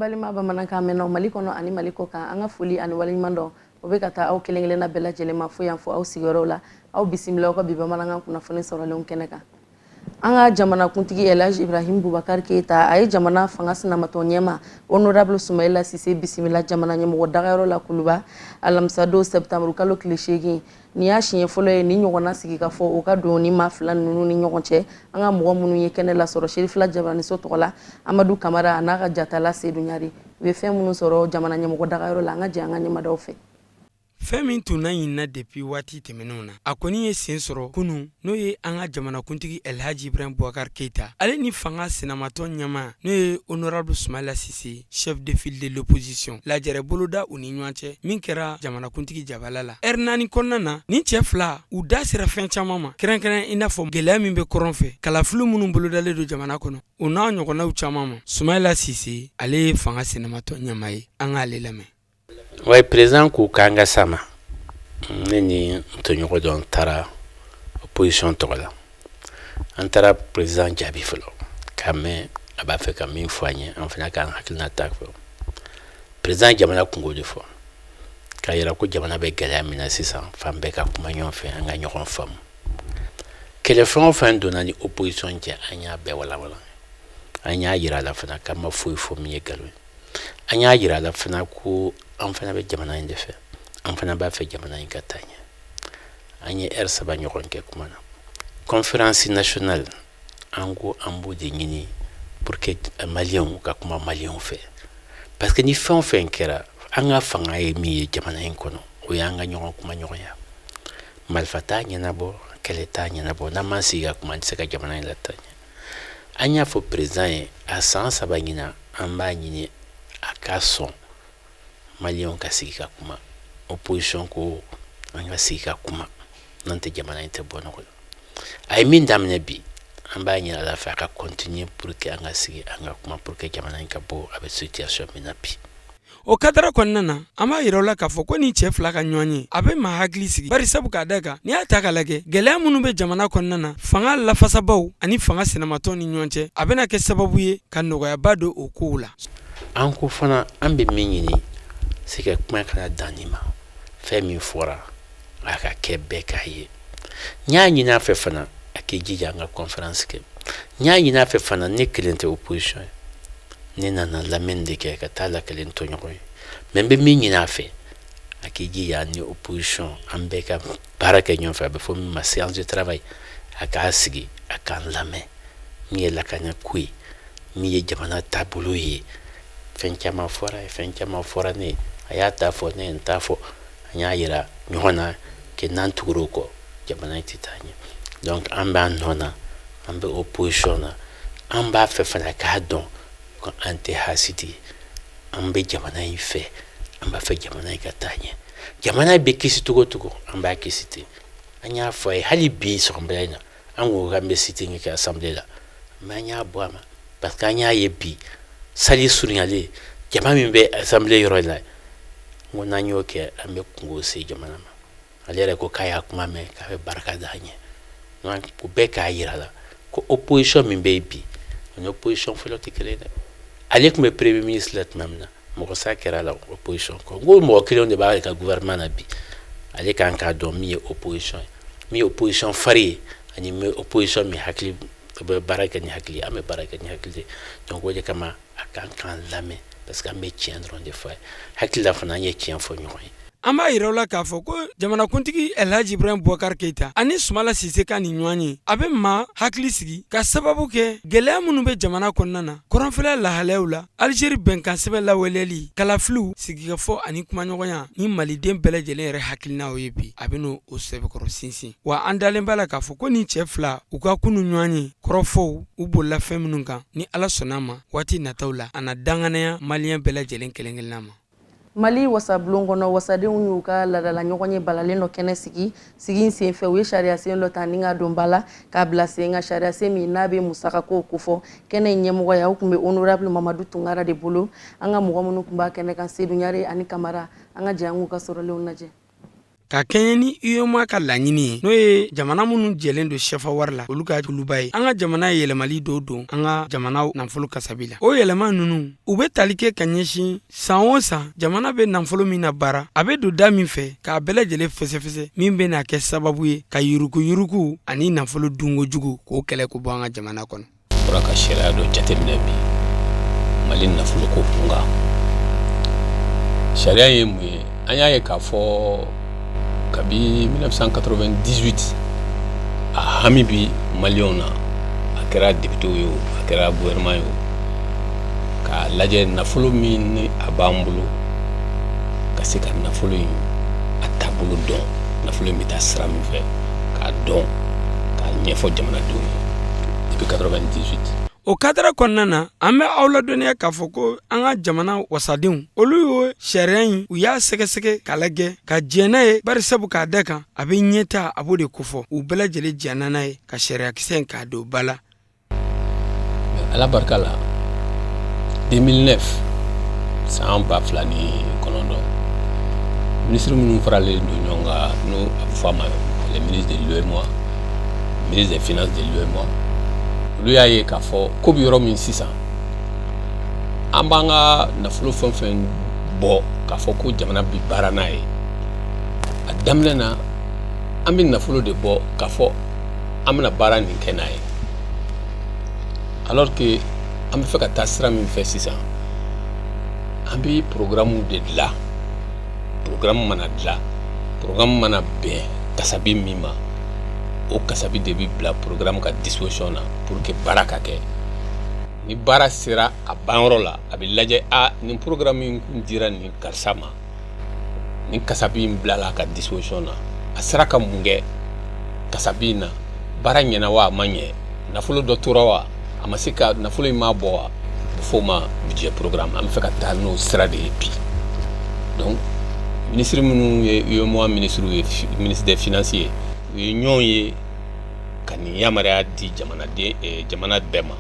Balima bamanankan mɛnnaw Mali kɔnɔ ani Mali kɔ kan, an ka foli ani waleɲuman dɔn, o bɛ ka taa aw kelen kelenna bɛɛ lajɛlen ma fo yan fo aw sigiyɔrɔw la. Aw bisimila aw ka bi bamanankan kunnafoni sɔrɔlenw kɛnɛ kan. An ka jamanakuntigi Elhaji Ibrahim Boubacar Keita, a ye jamana fanga sinamatɔn ɲɛma honorable Soumaïla Cissé bisimila jamana ɲɛmɔgɔ dagayɔrɔ la Kuluba, alamisadon septembre kalo tile 8. Nin y'a siɲɛ fɔlɔ ye ni ɲɔgɔnna sigi ka fɔ o ka don ni maa fila ninnu ni ɲɔgɔn cɛ. An ka mɔgɔ minnu ye kɛnɛ lasɔrɔ Serifila Jabaraniso tɔgɔ la, Amadu Kamara a n'a ka jatala Sedu Ɲari, u ye fɛn minnu sɔrɔ jamana ɲɛmɔgɔ dagayɔrɔ la, an ka jɛ an ka ɲɛmadaw fɛ. Fɛn min tun laɲinina depuis waati tɛmɛnenw na, a kɔni ye sen sɔrɔ kunun, n'o ye an ka jamanakuntigi Elhaji Ibrahim Boubacar Keita, ale ni fanga sinamatɔn ɲɛmaa, n'o ye honorable Soumaïla Cissé, chef de file de l'opposition, lajɛrɛ boloda u ni ɲɔgɔn cɛ min kɛra jamanakuntigi jabala la ɛri 4 kɔnɔna na. Nin cɛ fila u da sera fɛn caman ma, kɛrɛnkɛrɛn i n'a fɔ gɛlɛya min bɛ kɔrɔn fɛ, kalafili minnu bolodalen don jamana kɔnɔ, o n'a ɲɔgɔnnaw caman ma. Soumaïla Cissé, ale ye fanga sinamatɔn ɲɛmaa ye, an k'ale lamɛn. Ouais, président ko k'an ka s'a ma. Ne ni n tɔɲɔgɔn dɔ taara opposition tɔgɔ la. An taara président jaabi fɔlɔ k'a mɛn a b'a fɛ ka min fɔ an ye, an fana k'an hakilina ta fɔ. Président jamana kungo de fɔ k'a yira ko jamana bɛ gɛlɛya min na sisan, fan bɛɛ ka kuma ɲɔgɔn fɛ, an ka ɲɔgɔn faamu. Kɛlɛ fɛn o fɛn donna ni opposition cɛ, an y'a bɛɛ walawala. An y'a yira a la fana k'an ma foyi fɔ min ye nkalon ye. An y'a yira a la fana ko an fana bɛ jamana in de fɛ, an fana b'a fɛ jamana in ka taa ɲɛ. An ye ɛri 3 ɲɔgɔn kɛ kuma na. Conférence nationale, an ko an b'o de ɲini pour que maliyɛnw ka kuma maliyɛnw fɛ, parce que ni fɛn o fɛn kɛra, an ka fanga ye min ye jamana in kɔnɔ, o y'an ka ɲɔgɔn kuma ɲɔgɔnya. Marifa t'a ɲɛnabɔ, kɛlɛ t'a ɲɛnabɔ. N'an m'an sigi ka kuma, an tɛ se ka jamana in lataa ɲɛ. An y'a fɔ président ye, a san 3 ɲina, an b'a ɲini a ka sɔn maliyɛnw ka sigi ka kuma. Opposition ko an ka sigi ka kuma, n'an tɛ, jamana in tɛ bɔ nɔgɔ la. A ye min daminɛ bi, an b'a ɲini Ala fɛ a ka continuer pour que an ka sigi an ka kuma, pour que jamana in ka bɔ a bɛ situation min na bi. O cadre kɔnɔna na, an b'a yira la k'a fɔ ko ni cɛ fila ka ɲɔgɔn ye, a bɛ maa hakili sigi, bari sabu k'a da kan, n'i y'a ta k'a lajɛ, gɛlɛya minnu bɛ jamana kɔnɔna na, fanga lafasabaw ani fanga sinamatɔn ni ɲɔgɔn cɛ, a bɛna kɛ sababu ye ka nɔgɔyaba don o kow la. An ko fana, an bɛ min ɲini, c'est que kuma kana dan nin ma. Fɛn min fɔra, a ka kɛ bɛɛ k'a ye. N y'a ɲini a fɛ fana a k'i jija an ka conférence kɛ. N y'a ɲini a fɛ fana, ne kelen tɛ opposition ye, ne nana lamɛnni de kɛ ka taa lakale n tɔɲɔgɔn ye, mais n bɛ min ɲini a fɛ, a k'i jija ni opposition, an bɛɛ ka baara kɛ ɲɔgɔn fɛ, a bɛ fɔ min ma séance de travail. A k'a sigi a k'an lamɛn, min ye lakana ko ye, min ye jamana taabolo ye. Fɛn caman fɔra ye, fɛn caman fɔra ne ye. A y'a ta fɔ, ne ye n ta fɔ. An y'a yira ɲɔgɔn na que n'an tugur'o kɔ, jamana in tɛ taa ɲɛ. Donc an b'an nɔ na, an bɛ opposition na. An b'a fɛ fana k'a dɔn ko an tɛ hasidi ye, an bɛ jamana in fɛ, an b'a fɛ jamana in ka taa ɲɛ. Jamana bɛ kisi cogo o cogo, an b'a kisi ten. An y'a fɔ a ye hali bi sɔgɔmada in na, an ko k'an bɛ sitting kɛ assemblée la, mais an y'a bɔ a ma, parce que an y'a ye bi salle surunyalen, jama min bɛ assemblée yɔrɔ in na, n ko n'an y'o kɛ, an bɛ kungo se jamana ma. Ale yɛrɛ ko k'a y'a kuma mɛn, k'a bɛ barika da an ɲɛ. Donc o bɛɛ k'a yira la ko opposition min bɛ yen bi, o ni opposition fɔlɔ tɛ kelen dɛ. Ale tun bɛ premier ministre la tuma min na, mɔgɔ sa kɛra la opposition kɔ. N ko mɔgɔ kelenw de b'a ka gouvernement na bi. Ale kan k'a dɔn min ye opposition ye, min ye opposition fari ye, ani min opposition min hakili bɛ baara kɛ ni hakili ye. An bɛ baara kɛ ni hakili de. Donc o de kama a kan k'an lamɛn, parce que an bɛ tiɲɛ dɔrɔn de fɔ a ye. Hakili la fana, an ye tiɲɛ fɔ ɲɔgɔn ye. An b'a yira la k'a fɔ ko jamanakuntigi Elhaji Ibrahim Boubacar Keita ani Soumaïla Cissé ka nin ɲɔgɔn ye, a bɛ maa hakili sigi ka sababu kɛ gɛlɛya minnu bɛ jamana kɔnɔna na, kɔrɔnfɛla lahalayaw la, Algérie bɛnkan sɛbɛn lawaleyali, kalafiliw, sigikafɔ ani kumaɲɔgɔnya ni maliden bɛɛ lajɛlen yɛrɛ hakilinaw ye bi, a bɛ n'o sɛbɛkɔrɔ sinsin. Wa an dalen b'a la k'a fɔ ko nin cɛ fila u ka kunu ɲɔgɔn ye, kɔrɔfɔw u bolila fɛn minnu kan, ni Ala sɔnna ma, waati nataw la, a na danganaya maliyɛn bɛɛ lajɛlen kelen kelenna ma. Mali wasabulon kɔnɔ, wasadenw y'u ka ladala ɲɔgɔn ye balalen dɔ kɛnɛ sigi. Sigi in senfɛ, u ye sariyasen dɔ ta ni ka don ba la k'a bila sen kan, sariyasen min n'a bɛ musakako kofɔ. Kɛnɛ in ɲɛmɔgɔya, o tun bɛ honorable Mamadu Tunkara de bolo. An ka mɔgɔ minnu tun b'a kɛnɛ kan, Sedu Ɲare ani Kamara, an ka jɛ an k'u ka sɔrɔlenw lajɛ. Ka kɛɲɛ ni UEMOA ka laɲini ye, n'o ye jamana minnu jɛlen don sefa wari la, olu ka kuluba ye, an ka jamana ye yɛlɛmali dɔw don an ka jamana nafolo kasabi la. O yɛlɛma ninnu, u bɛ tali kɛ ka ɲɛsin san o san jamana bɛ nafolo min na baara, a bɛ don da min fɛ, k'a bɛɛ lajɛlen fɛsɛfɛsɛ, min bɛna kɛ sababu ye ka yuruguyurugu ani nafolo dunko jugu k'o kɛlɛ k'o bɔ an ka jamana kɔnɔ. Bɔra ka sariya dɔ jateminɛ bi Mali nafoloko kunkan. Sariya ye mun ye? An y'a ye k'a fɔ kabi 1998, a hami bi maliyɛnw na, a kɛra députéw ye o, a kɛra gouvernement ye o, k'a lajɛ nafolo min ni a b'an bolo, ka se ka nafolo in a taabolo dɔn, nafolo in bɛ taa sira min fɛ, k'a dɔn, k'a ɲɛfɔ jamanadenw ye depuis 98. O cadre kɔnɔna na, an bɛ aw ladɔnniya k'a fɔ ko an ka jamana wasadenw, olu ye sariya in, u y'a sɛgɛsɛgɛ k'a lajɛ ka jɛn n'a ye, bari sabu k'a da kan a bɛ ɲɛta, a b'o de kofɔ. U bɛɛ lajɛlen jɛnna n'a ye ka sariyakisɛ in k'a don ba la. Ala barika la, 2009, san 2009, minisiri minnu faralen don ɲɔgɔn kan, n'o a bɛ fɔ a ma les ministres de l'UEMOA, ministre des finances de l'UEMOA, olu y'a ye k'a fɔ ko bɛ yɔrɔ min sisan, an b'an ka nafolo fɛn fɛn bɔ k'a fɔ ko jamana bɛ baara n'a ye, a daminɛ na, an bɛ nafolo de bɔ k'a fɔ an bɛna baara nin kɛ n'a ye, alors que an bɛ fɛ ka taa sira min fɛ sisan, an bɛ programme de dilan. Programme mana dilan, programme mana bɛn kasabi min ma, o kasabi de bɛ bila programme ka disposition na pour que baara ka kɛ. Ni baara sera a banyɔrɔ la, a bɛ lajɛ a nin programme in kun dira nin karisa ma, nin kasabi in bilala a ka disposition na, a sera ka mun kɛ kasabi in na? Baara ɲɛna wa, a ma ɲɛ? Nafolo dɔ tora wa, a ma se ka nafolo in ma bɔ wa? A bɛ f'o ma budget programme. An bɛ fɛ ka taa n'o sira de ye bi. Donc minisiri minnu ye UEMOA minisiriw ye, ministre des finances ye, u ye ɲɔgɔn ye ka nin yamaruya di jamanaden, jamana bɛɛ ma,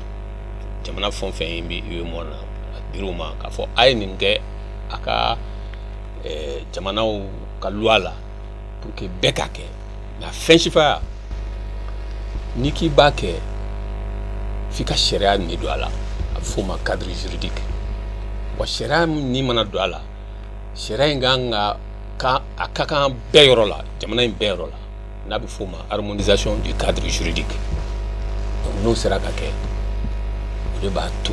jamana fɛn o fɛn bɛ UEMOA na. A dir'u ma k'a fɔ a ye nin kɛ a ka jamanaw ka loi la pour que bɛɛ k'a kɛ. Nka fɛn sifaya, n'i k'i b'a kɛ, f'i ka sariya nin don a la, a bɛ f'o ma cadre juridique. Wa sariya nin mana don a la, sariya in kan ka a ka kan bɛɛ yɔrɔ la, jamana in bɛɛ yɔrɔ la, n'a bɛ f'o ma harmonisation du cadre juridique. Donc n'o sera ka kɛ, o de b'a to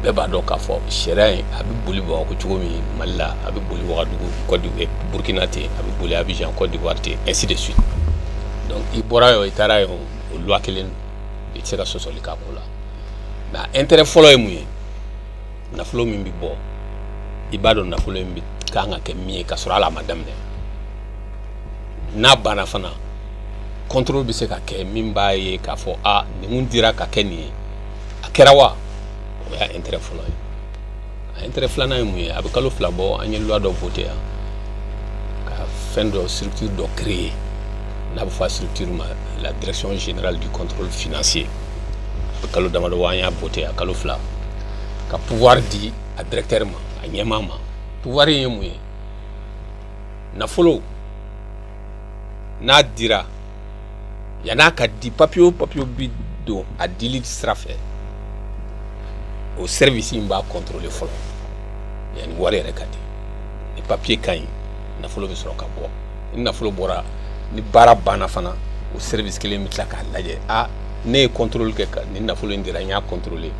bɛɛ b'a dɔn k'a fɔ sariya in a bɛ boli Bamakɔ cogo min Mali la, a bɛ boli Wagadugu Côte, Burkina ten, a bɛ boli Abidjan Côte d'Ivoire ten, ainsi de suite. Donc i bɔra yen, i taara yen, o loi kelen, i tɛ se ka sɔsɔli k'a ko la. Mais a intérêt fɔlɔ ye mun ye? Nafolo min bɛ bɔ, i b'a dɔn nafolo in bɛ kan ka kɛ min ye, ka sɔrɔ hali a ma daminɛ. N'a banna fana, contrôle bɛ se ka kɛ min b'a ye k'a fɔ a nin kun dira ka kɛ nin ye, a kɛra wa? O y'a intérêt fɔlɔ ye. A intérêt filanan ye mun ye? A bɛ kalo 2 bɔ, an ye loi dɔ voté yan ka fɛn dɔ, structure dɔ créer, n'a bɛ fɔ a structure ma la direction générale du contrôle financier. A bɛ kalo damadɔ bɔ an y'a voté, a kalo 2, ka pouvoir di a directeur ma, a ɲɛmaa ma. Pouvoir in ye mun ye? Nafolo n'a dira, yan'a ka di, papier o papier bi don a dili sira fɛ, o service in b'a contrôler fɔlɔ yanni wari yɛrɛ ka di. Ni papier ka ɲi, nafolo bɛ sɔrɔ ka bɔ. Ni nafolo bɔra, ni baara banna fana, o service kelen bɛ tila k'a lajɛ: a ne ye contrôle kɛ ka nin nafolo in dira, n y'a contrôler,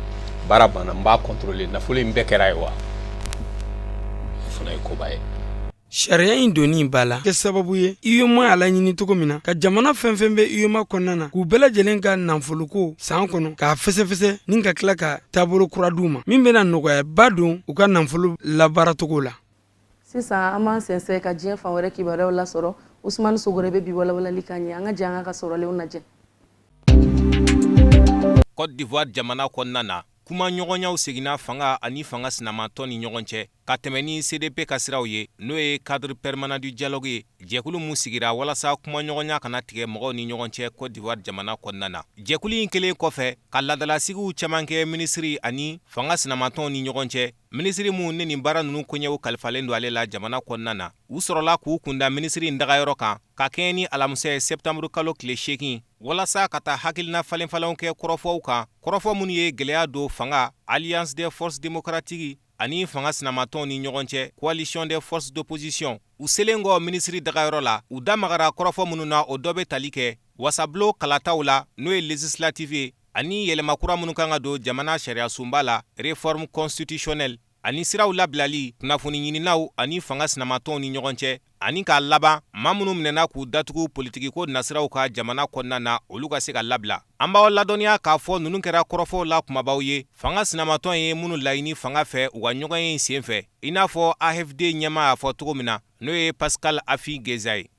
baara banna, n b'a contrôler, nafolo in bɛɛ kɛra ye wa? O fana ye koba ye. Sariya in donni ba la kɛ sababu ye UEMOA y'a laɲini cogo min na ka jamana fɛn fɛn bɛ UEMOA kɔnɔna na, k'u bɛɛ lajɛlen ka nafoloko san kɔnɔ k'a fɛsɛfɛsɛ, ni ka tila ka taabolo kura d'u ma min bɛna nɔgɔyaba don u ka nafolo labaaracogo la. Sisan, an b'an sɛnsɛn ka diɲɛ fan wɛrɛ kibaruyaw lasɔrɔ. Usumani Sogore bɛ bi walawalali kan ɲɛ. An ka jɛ an ka sɔrɔlenw lajɛ. Côte d'Ivoire jamana kɔnɔna na, kuma ɲɔgɔnyaw seginna fanga ani fanga sinamatɔn ni ɲɔgɔn cɛ ka tɛmɛ ni CDP ka siraw ye, n'o ye cadre permanent du dialogue ye, jɛkulu mun sigira walasa kumaɲɔgɔnya kana tigɛ mɔgɔw ni ɲɔgɔn cɛ Côte d'Ivoire jamana kɔnɔna na. Jɛkulu in kelen kɔfɛ ka ladalasigiw caman kɛ minisiri ani fanga sinamatɔnw ni ɲɔgɔn cɛ. Minisiri min ni nin baara ninnu koɲɛw kalifalen don ale la jamana kɔnɔna na, u sɔrɔla k'u kunda minisiri in dagayɔrɔ kan ka kɛɲɛ ni alamisa ye sɛptanburu kalo tile 8, walasa ka taa hakilina falenfalenw kɛ kɔrɔfɔw kan, kɔrɔfɔ minnu ye gɛlɛya don fanga Alliance des forces démocratiques ani fanga sinamatɔnw ni ɲɔgɔn cɛ, Coalition des forces d'opposition. U selen kɔ minisiri dagayɔrɔ la, u da magara kɔrɔfɔ minnu na, o dɔ bɛ tali kɛ wasabulon kalataw la, n'o ye législative ye, ani yɛlɛma kura minnu kan ka don jamana sariyasunba la, réforme constitutionnelle, ani siraw labilali kunnafoni ɲininaw ani fanga sinamatɔnw ni ɲɔgɔn cɛ, ani k'a laban maa minnu minɛna k'u datugu politikiko nasiraw ka jamana kɔnɔna na, olu ka se ka labila. An b'aw ladɔnniya k'a fɔ ninnu kɛra kɔrɔfɔw la kumabaw ye fanga sinamatɔn ye minnu laɲini fanga fɛ u ka ɲɔgɔnye in senfɛ, i n'a fɔ AFD ɲɛmaa y'a fɔ cogo min na, n'o ye Pascal Affi N'Guessan ye.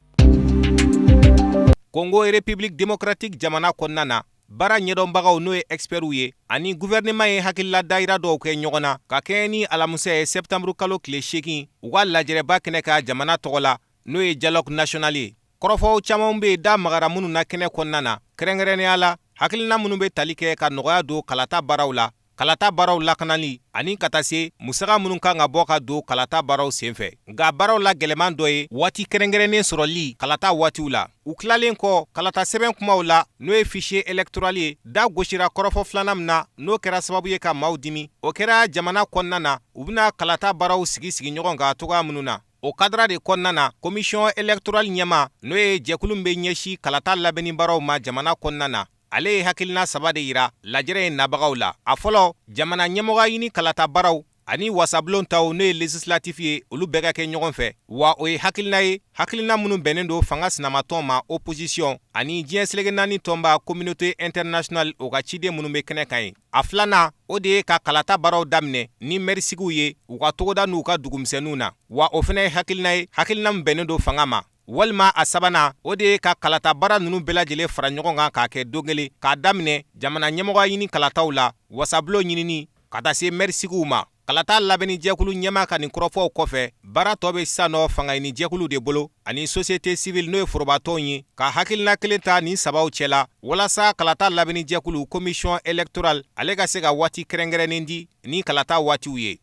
Congo République démocratique jamana kɔnɔna na, baara ɲɛdɔnbagaw, n'o ye expertw ye, ani gouvernement ye hakilila dayira dɔw kɛ ɲɔgɔn na ka kɛɲɛ ni alamisa ye sɛptanburu kalo tile 8, u ka lajɛrɛba kɛnɛ ka jamana tɔgɔ la, n'o ye dialogue national ye. Kɔrɔfɔw caman bɛ yen da magara minnu na kɛnɛ kɔnɔna na, kɛrɛnkɛrɛnnenya la hakilina minnu bɛ tali kɛ ka nɔgɔya don kalata baaraw la, kalata baaraw lakanali, ani ka taa se musaka minnu kan ka bɔ ka don kalata baaraw senfɛ. Nka baaraw la gɛlɛman dɔ ye waati kɛrɛnkɛrɛnnen sɔrɔli kalata waatiw la. U tilalen kɔ kalata sɛbɛn kumaw la, n'o ye fichier électoral ye, da gosira kɔrɔfɔ filanan min na, n'o kɛra sababu ye ka maaw dimi, o kɛra jamana kɔnɔna na, u bɛna kalata baaraw sigi sigi ɲɔgɔn kan cogoya minnu na. O cadre de kɔnɔna na, commission électorale ɲɛmaa, n'o ye jɛkulu min bɛ ɲɛsin kalata labɛnni baaraw ma jamana kɔnɔna na, ale ye hakilina saba de yira lajɛrɛ in nabagaw la. A fɔlɔ, jamana ɲɛmɔgɔya ɲini kalata baaraw ani wasabulon taw, n'o ye législatif ye, olu bɛɛ ka kɛ ɲɔgɔn fɛ. Wa o ye hakilina ye, hakilina minnu bɛnnen don fanga sinamatɔn ma, opposition, ani diɲɛ seleke naani tɔnba, communauté internationale, o ka ciden minnu bɛ kɛnɛ kan ye. A filanan, o de ye ka kalata baaraw daminɛ ni mɛrisigiw ye u ka togoda n'u ka dugumisɛnninw na. Wa o fana ye hakilina ye, hakilina min bɛnnen don fanga ma. Walima a sabanan, o de ye ka kalata baara ninnu bɛɛ lajɛlen fara ɲɔgɔn kan k'a kɛ don kelen, k'a daminɛ jamana ɲɛmɔgɔya ɲini kalataw la, wasabulon ɲinini, ka taa se mɛrisigiw ma. Kalata labɛnni jɛkulu ɲɛmaa ka nin kɔrɔfɔw kɔfɛ, baara tɔ bɛ sisan nɔ fangaɲini jɛkulu de bolo ani société civile, n'o ye forobatɔnw ye, ka hakilina kelen ta nin sabaw cɛla, walasa kalata labɛnni jɛkulu, commission électorale, ale ka se ka waati kɛrɛnkɛrɛnnen di ni kalata waatiw ye.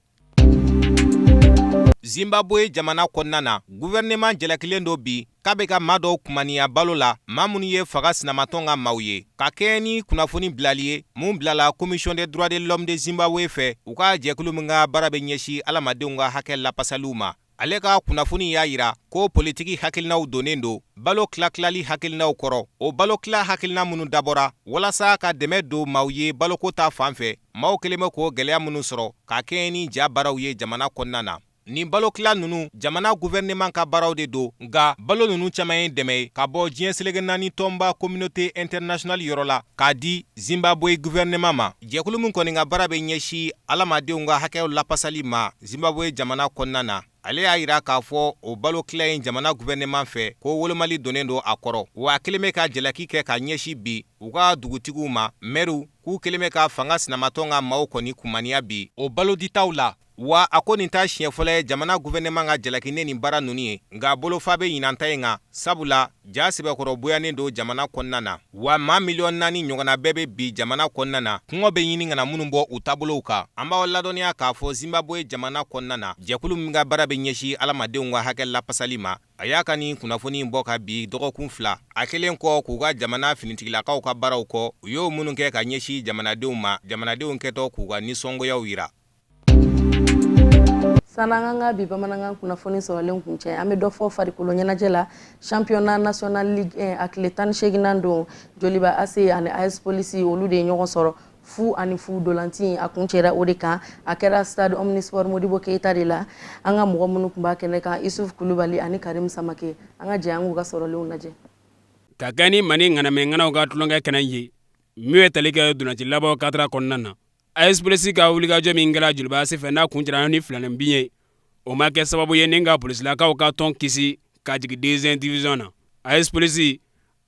Zimbabwe jamana kɔnɔna na, gouvernement jalakilen don bi k'a bɛ ka maa dɔw kumaniya balo la, maa minnu ye fanga sinamatɔn ka maaw ye, ka kɛɲɛ ni kunnafoni bilali ye mun bilala Commission des droits de l'homme de Zimbabwe fɛ, u ka jɛkulu min ka baara bɛ ɲɛsin adamadenw ka hakɛ lapasaliw ma. Ale ka kunnafoni y'a yira ko politiki hakilinaw donnen don balo tilatilali hakilinaw kɔrɔ, o balo tila hakilina minnu dabɔra walasa ka dɛmɛ don maaw ye baloko ta fan fɛ, maaw kɛlen bɛ k'o gɛlɛya minnu sɔrɔ ka kɛɲɛ ni ja baaraw ye jamana kɔnɔna na. Nin balo tila ninnu, jamana gouvernement ka baaraw de don, nka balo ninnu caman ye dɛmɛ ye ka bɔ diɲɛ seleke naani tɔnba, communauté internationale, yɔrɔ la k'a di Zimbabwe gouvernement ma. Jɛkulu min kɔni ka baara bɛ ɲɛsin adamadenw ka hakɛw lapasali ma Zimbabwe jamana kɔnɔna na, ale y'a yira k'a fɔ o balo tila in jamana gouvernement fɛ, ko wolomali donnen don a kɔrɔ. Wa a kelen bɛ ka jalaki kɛ ka ɲɛsin bi u ka dugutigiw ma, mɛriw, k'u kelen bɛ ka fanga sinamatɔn ka maaw kɔni kumaniya bi o baloditaw la. Wa a ko nin t'a siɲɛ fɔlɔ ye jamana gouvernement ka jalaki ne nin baara ninnu ye, nka bolofa bɛ ɲinan ta in kan, sabula ja sɛbɛkɔrɔ boyanen don jamana kɔnɔna na. Wa maa miliyɔn 4 ɲɔgɔnna bɛɛ bɛ bi jamana kɔnɔna na, kɔngɔ bɛ ɲini ka na minnu bɔ u taabolow kan. An b'aw ladɔnniya k'a fɔ Zimbabwe jamana kɔnɔna na, jɛkulu min ka baara bɛ ɲɛsin adamadenw ka hakɛ lapasali ma, a y'a ka nin kunnafoni bɔ ka bi dɔgɔkun 2 a kɛlen kɔ k'u ka jamana finitigilakaw ka baaraw kɔ, u y'o minnu kɛ ka ɲɛsin jamanadenw ma, jamanadenw kɛtɔ k'u ka nisɔngoyaw yira. San'an k'an ka bi bamanankan kunnafoni sɔrɔlen kuncɛ, an bɛ dɔ fɔ farikolo ɲɛnajɛ la. Championnat national Ligue 1, a tile 18nan don, Joliba AC ani AS Police, olu de ye ɲɔgɔn sɔrɔ 0-0. Dolanci a kuncɛra o de kan. A kɛra stade Omnisport Modibo Keyita de la. An ka mɔgɔ minnu tun b'a kɛnɛ kan, Isuf Kulubali ani Karim Samake, an ka jɛ an k'u ka sɔrɔlenw lajɛ. Ka kɛ ni Mali ŋanamɛ ŋanaw ka tulonkɛ kɛnɛ ye min ye tali kɛ dolanci laban cadre kɔnɔna na, AS Police ka wulikajɔ min kɛra Joliba AC fɛ, n'a kuncɛra ni filanin bin ye, o ma kɛ sababu ye ni ka polisilakaw ka tɔn kisi ka jigin deuxième division na. AS Police,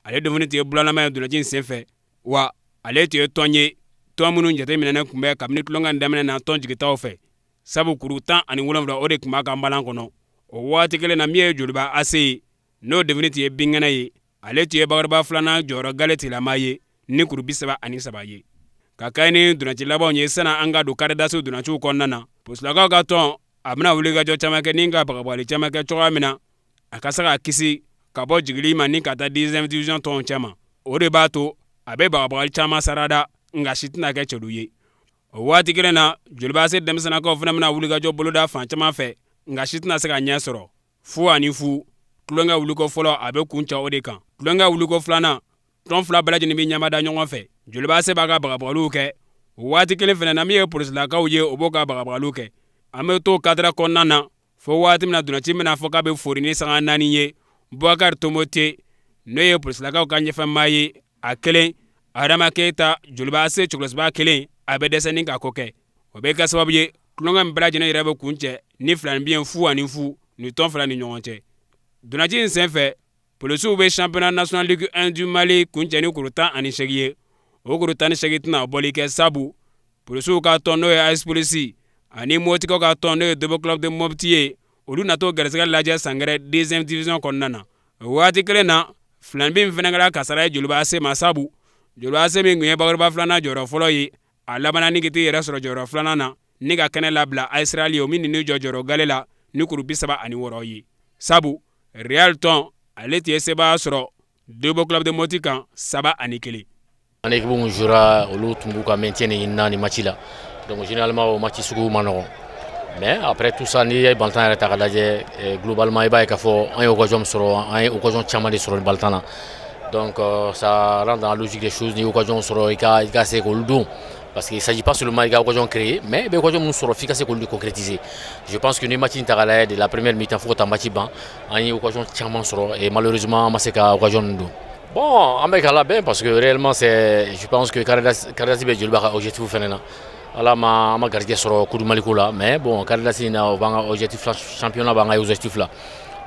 ale dɔfini tun ye bulalama ye dolanci in senfɛ, wa ale tun ye tɔn ye, tɔn minnu jateminɛnen tun bɛ kabini tulonkɛ daminɛ na tɔn jigitaw fɛ, sabu kuru 17, o de tun b'a ka nbalan kɔnɔ. O waati kelen na, min ye Joliba AC ye, n'o defini tun ye binkɛnɛ ye, ale tun ye bakuruba filanan jɔyɔrɔ gale tigilama ye ni kuru 33 ye. Ka kɛɲɛ ni ntolaci labanw ye sanni an ka don carré d'as ntolaciw kɔnɔna na, polisilakaw ka tɔn a bɛna wulikajɔ caman kɛ ni ka bagabagali caman kɛ cogoya min na a ka se ka kisi ka bɔ jigili ma ni ka taa deuxième division tɔnw cɛma. O de b'a to a bɛ bagabagali caman sarada, nka si tɛna kɛ cɛdu ye. O waati kelen na, Joliba AC denmisɛnninakaw fana bɛna wulikajɔ boloda fan caman fɛ, nka si tɛna se ka ɲɛ sɔrɔ. 0-0, tulonkɛ wuliko fɔlɔ a bɛ kuncɛ o de kan. Tulonkɛ wuliko filanan, tɔn fila bɛɛ lajɛlen bɛ ɲɛmada ɲɔgɔn fɛ. Joliba AC b'a ka bagabagaliw kɛ, o waati kelen fana na, min ye polisilakaw ye, o b'o ka bagabagaliw kɛ. An bɛ to cadre kɔnɔna na fo waati min na ntolaci bɛna fɔ k'a bɛ fori ni sanga 4 ye. Bubakari Tomote, n'o ye polisilakaw ka ɲɛfɛmaa ye, a kelen, Adama Keyita, Joliba AC cɛkɔlɔsibaa kelen, a bɛ dɛsɛ ni ka ko kɛ. O bɛ kɛ sababu ye tulonkɛ min bɛɛ lajɛlen yɛrɛ bɛ kuncɛ ni filaninbiyɛn 0-0 ni tɔn fila ni ɲɔgɔn cɛ. Ntolaci in senfɛ, polisiw bɛ championnat national ligue 1 du Mali kuncɛ ni kuru 18 ye. O kuru 18 tɛna bɔli kɛ, sabu polisiw ka tɔn, n'o ye AS Polisi, ani Motikaw ka tɔn, n'o ye Dobo Club de Mopti ye, olu na t'o gɛrɛsɛgɛ lajɛ sangɛrɛ deuxième division kɔnɔna na. O waati kelen na, filaninbin fana kɛra kasara ye Joliba AC ma, sabu Joliba AC min tun ye bakuruba filanan jɔyɔrɔ fɔlɔ ye, a labanna ni ka t'i yɛrɛ sɔrɔ jɔyɔrɔ filanan na ni ka kɛnɛ labila AS Real ye, o min n'i jɔ jɔyɔrɔ gale la ni kuru 36 ye, sabu Real tɔn ale tun ye sebaaya sɔrɔ Dobo Club de Mopti kan 3-1. An équipe min jouera, olu tun b'u ka maintien de ɲini na nin match la. Donc généralement, o match sugu ma nɔgɔn. Mais après tout ça, n'i ye balontan yɛrɛ ta k'a lajɛ, globalement, i b'a ye k'a fɔ an ye occasion min sɔrɔ, an ye occasion caman de sɔrɔ nin balontan na. Donc ça rentre dans la logique des choses. N'i ye occasion sɔrɔ, i ka se k'olu don, parce qu'il s'agit pas seulement i ka occasion créer, mais i bɛ occasion minnu sɔrɔ, f'i ka se k'olu de concrétiser. Je pense que ni match in ta k'a lajɛ, de la première mi-temps fo ka taa match ban, an ye occasion caman sɔrɔ et malheureusement, an ma se ka occasion ninnu don. Bon, an bɛ k'a labɛn parce que réellement, c'est, je pense que carré d'as bɛ Joliba ka objectif fɛnɛ na. Ala ma an ma garijɛgɛ sɔrɔ Coupe du Mali ko la, mais bon, carré d'as in na, o b'an ka objectif, championnat b'an ka objectif la.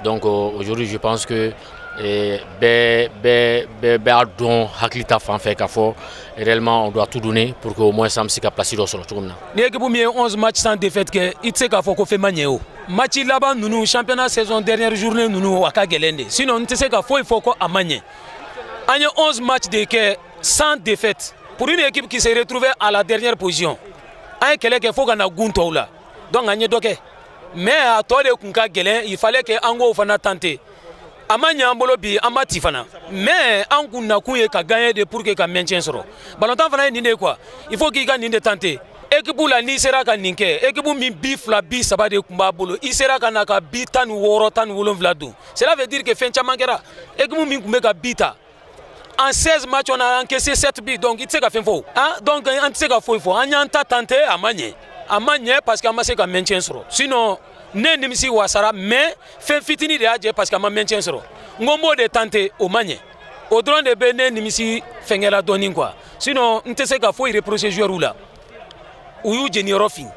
Donc aujourd'hui, je pense que bɛɛ bɛɛ bɛɛ b'a dɔn hakili ta fan fɛ k'a fɔ réellement, on doit tout donner pour que au moins an bɛ se ka place dɔ sɔrɔ cogo min na. Ni équipe min ye 11 matchs sans défaite kɛ, i tɛ se k'a fɔ ko fɛn ma ɲɛ. O match laban ninnu, championnat saison dernière journée ninnu, a ka gɛlɛn de. Sinon, n tɛ se ka foyi fɔ ko a ma ɲɛ. An ye 11 matchs de kɛ sans défaite pour une équipe qui s'est retrouvée à la dernière position. An ye kɛlɛ kɛ fo ka na gun tɔw la. Donc an ye dɔ kɛ, mais a tɔ de tun ka gɛlɛn. Il fallait que an k'o fana tenter. A ma ɲɛ an bolo bi, an ma ci fana, mais an kun nakun ye ka gagner de pour que ka maintien sɔrɔ. Balontan fana ye nin de ye quoi, il faut k'i ka nin de tenter. Équipe la, n'i sera ka nin kɛ, équipe min bi fila bi saba de tun b'a bolo, i sera ka na ka bi 16, 17 don, cela veut dire que fɛn caman kɛra. Équipe min tun bɛ ka bi ta, en 16 matchs, on a encaissé 7 buts, donc i tɛ se ka fɛn fɔ. Hein, donc an tɛ se ka foyi fɔ. An y'an ta tenter, a ma ɲɛ. A ma ɲɛ parce que an ma se ka maintien sɔrɔ. Sinon, ne nimisi wasara, mais fɛn fitinin de y'a jɛ parce que an ma maintien sɔrɔ. N ko n b'o de tenter, o ma ɲɛ. O dɔrɔn de bɛ ne nimisi fɛnkɛla dɔɔnin quoi. Sinon, n tɛ se ka foyi reprocher joueur la. U y'u jeniyɔrɔ fin.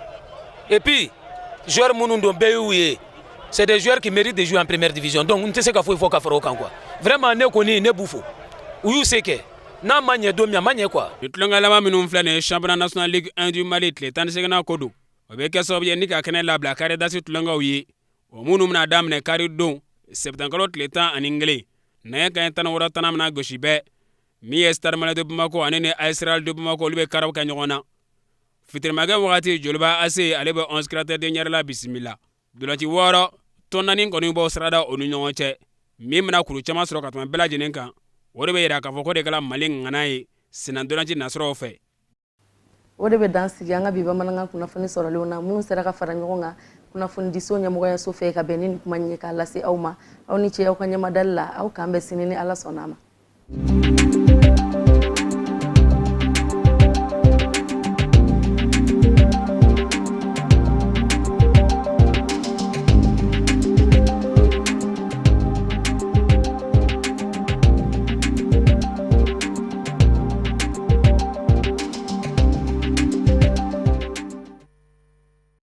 Et puis joueur minnu don, bɛɛ y'u ye, c'est des joueurs qui méritent de jouer en première division. Donc n tɛ se ka foyi fɔ ka fara o kan quoi. Vraiment, ne kɔni, ne b'u fo, u y'u se kɛ. N'a ma ɲɛ don min, a ma ɲɛ quoi. Ni tulonkɛ laban minnu filɛ nin ye, championnat national ligue 1 du Mali tile 18nan ko don, o bɛ kɛ sababu ye ni ka kɛnɛ labila carré d'as tulonkɛw ye, o minnu bɛna daminɛ kari don sɛtanburu tile 11, nɛgɛ kanɲɛ 16 tana bɛna gosi bɛɛ. Min ye Stade Malien de Bamako ani ni AS Real de Bamako, olu bɛ karaw kɛ ɲɔgɔn na. Fitirimakɛ wagati, Joliba AC ale bɛ 11 Créateurs de Ɲɛrɛla bisimila. Ntolanci wɔɔrɔ tɔn naani kɔni b'o sirada o ni ɲɔgɔn cɛ. Min bɛna kuru caman sɔrɔ ka tɛmɛ bɛɛ lajɛlen kan, o de bɛ yira k'a fɔ ko de kɛra Mali ŋana ye senna ntolanci nasɔrɔw fɛ. O de bɛ dan sigi an ka bi bamanankan kunnafoni sɔrɔlenw na, minnu sera ka fara ɲɔgɔn kan kunnafonidiso ɲɛmɔgɔyaso fɛ ka bɛn ni nin kuma in ye k'a lase aw ma. Aw ni ce aw ka ɲɛmadali la. Aw k'an bɛn sini ni Ala sɔnna a ma.